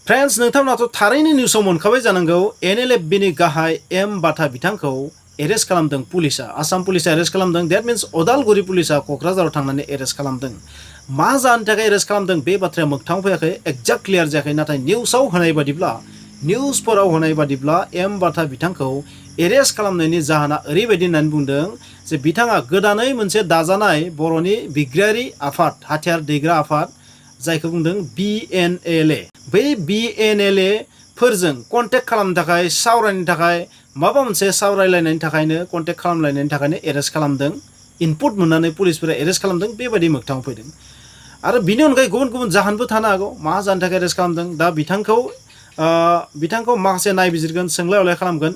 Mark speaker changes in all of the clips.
Speaker 1: friends नोंथांमोनाथ' थारैनो निउसाव मोनखाबाय जानांगौ NLFB नि गाहाय MBatha बिथांखौ एरेस्ट खालामदों पुलिसा आसाम पुलिसा एरेस्ट खालामदों दैट मीन्स अदालगुरि पुलिसा क'क्राझाराव थांनानै एरेस्ट खालामदों मा जाहोननि थाखाय एरेस्ट खालामदों बे बाथ्राया मोगथाङाव फैयाखै एक्जाक्ट क्लियार जायाखै नाथाय निउसाव होनाय बादिब्ला निउसफोराव होनाय बादिब्ला MBatha बिथांखौ एरेस्ट खालामनायनि जाहोना ओरैबायदि होननानै बुंदों जे बिथाङा गोदानै मोनसे दाजानाय बर'नि बिग्रायारि आफाद हाथियार दैग्रा आफाद जायखौ बुंदों BNLA बै BNLA फोरजों कन्टेक्ट खालामनो थाखाय सावरायनो थाखाय माबा मोनसे सावरायलायनायनि थाखायनो कन्टेक्ट खालामलायनायनि थाखायनो एरेस्ट खालामदों इनपुट मोननानै पुलिसफोरा एरेस्ट खालामदों बेबायदि मोगथाङाव फैदों आरो बिनि अनगायै गुबुन गुबुन जाहोनबो थानो हागौ मा जानो थाखाय एरेस्ट खालामदों दा बिथांखौ माखासे नायबिजिरगोन सोंलाय हलाय खालामगोन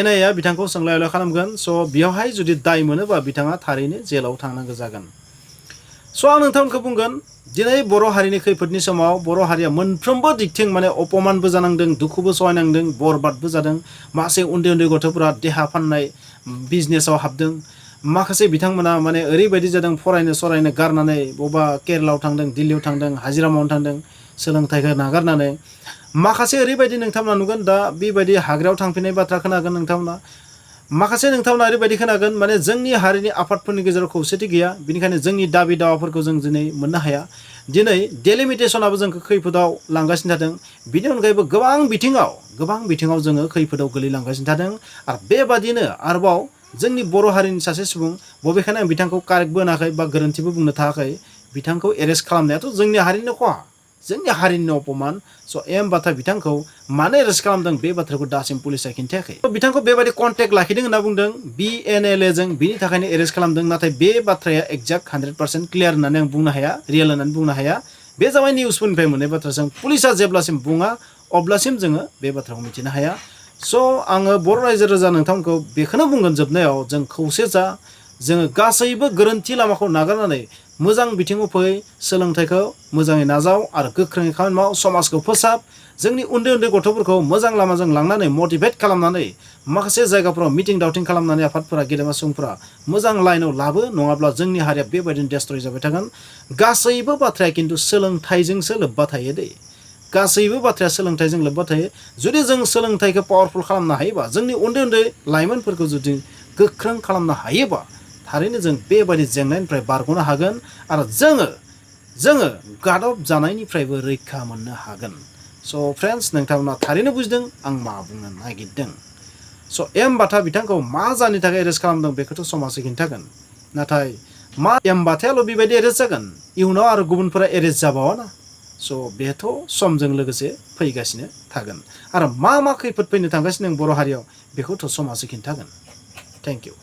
Speaker 1: NIA बिथांखौ सोंलाय हलाय खालामगोन स' बेयावहाय जुदि दाय मोनोबा बिथाङा थारैनो जेलाव थांनांगौ जागोन स' आं नोंथांमोनखौ बुंगोन दिनै बर' हारिनि खैफोदनि समाव बर' हारिया मोनफ्रोमबो दिगथिं माने अपमानबो जानांदों दुखुबो सहायनांदों बरबादबो जादों माखासे उन्दै उन्दै गथ'फोरा देहा फाननाय बिजनेसाव हाबदों माखासे बिथांमोना माने ओरैबायदि जादों फरायनो गारनानै बबेबा केरेलायाव थांदों दिल्लीयाव थांदों हाजिरा मावनो थांदों सोलोंथाइखौ नागारनानै माखासे ओरैबायदि नोंथांमोना नुगोन दा बेबायदि हाग्रायाव थांफिननाय बाथ्रा खोनागोन नोंथांमोना माखासे नोंथांमोना ओरैबायदि खोनागोन माने जोंनि हारिनि आफादफोरनि गेजेराव खौसेथि गैया बेनिखायनो जोंनि दाबि दावाफोरखौ जों दिनै मोननो हाया दिनै डेलिमिटेसनाबो जोंखौ खैफोदाव लांगासिनो थादों बिनि अनगायैबो गोबां बिथिङाव जोङो खैफोदाव गोलैलांगासिनो थादों आरो बेबादिनो आरोबाव जोंनि बर' हारिनि सासे सुबुं बबेखानि आं बिथांखौ कारेक्टबो होनाखै बा गोरोन्थिबो बुंनो थाखाय बिथांखौ एरेस्ट खालामनायाथ' जोंनि हारिनि खहा जोंनि हारिनि अपमान स' MBatha बिथांखौ मानो एरेस्ट खालामदों बे बाथ्राखौ दासिम पुलिसा खिन्थायाखै बिथांखौ बेबायदि कन्टेक्ट लाखिदों होनना बुंदों BNLA जों बिनि थाखायनो एरेस्ट खालामदों नाथाय बे बाथ्राया एक्जाक्ट 100% क्लियार होननानै आं बुंनो हाया रियेल होननानै बुंनो हाया बे जाबाय निउसफोरनिफ्राय मोननाय बाथ्राजों पुलिसा जेब्लासिम बुङा अब्लासिम जोङो बे बाथ्राखौ मिथिनो हाया स' आङो बर' रायजो राजा नोंथांमोनखौ बेखौनो बुंगोन जोबनायाव जों खौसे जा जोङो गासैबो गोरोन्थि लामाखौ नागारनानै मोजां बिथिङाव फै सोलोंथाइखौ मोजाङै नाजाव आरो गोख्रोङै खामानि माव समाजखौ फोसाब जोंनि उन्दै उन्दै गथ'फोरखौ मोजां लामाजों लांनानै मटिभेट खालामनानै माखासे जायगाफोराव मिटिं दावथिं खालामनानै आफादफोरा गेदेमा सुबुंफोरा मोजां लाइनाव लाबो नङाब्ला जोंनि हारिया बेबायदिनो डेस्ट्रय जाबाय थागोन गासैबो बाथ्राया खिन्थु सोलोंथाइजोंसो लोब्बा थायो दै गासैबो बाथ्राया सोलोंथाइजों लोब्बा थायो जुदि जों सोलोंथाइखौ पावारफुल खालामनो हायोबा जोंनि उन्दै उन्दै लाइमोनफोरखौ जुदि गोख्रों खालामनो हायोबा थारैनो जों बेबायदि जेंनानिफ्राय बारग'नो हागोन आरो जोङो गादब जानायनिफ्रायबो रैखा मोननो हागोन स' फ्रेन्ड्स नोंथांमोना थारैनो बुजिदों आं मा बुंनो नागिरदों स' MBatha बिथांखौ मा जाहोननि थाखाय एरेस्ट खालामदों बेखौथ' समाजआ खिन्थागोन नाथाय मा MBathaयाल' बेबायदि एरेस्ट जागोन इयुनाव आरो गुबुनफोरा एरेस्ट जाबावाना स' बेथ' समजों लोगोसे फैगासिनो थागोन आरो मा खैफोद फैनो थांगासिनो बर' हारियाव बेखौथ' समाजआ खिन्थागोन थेंक इउ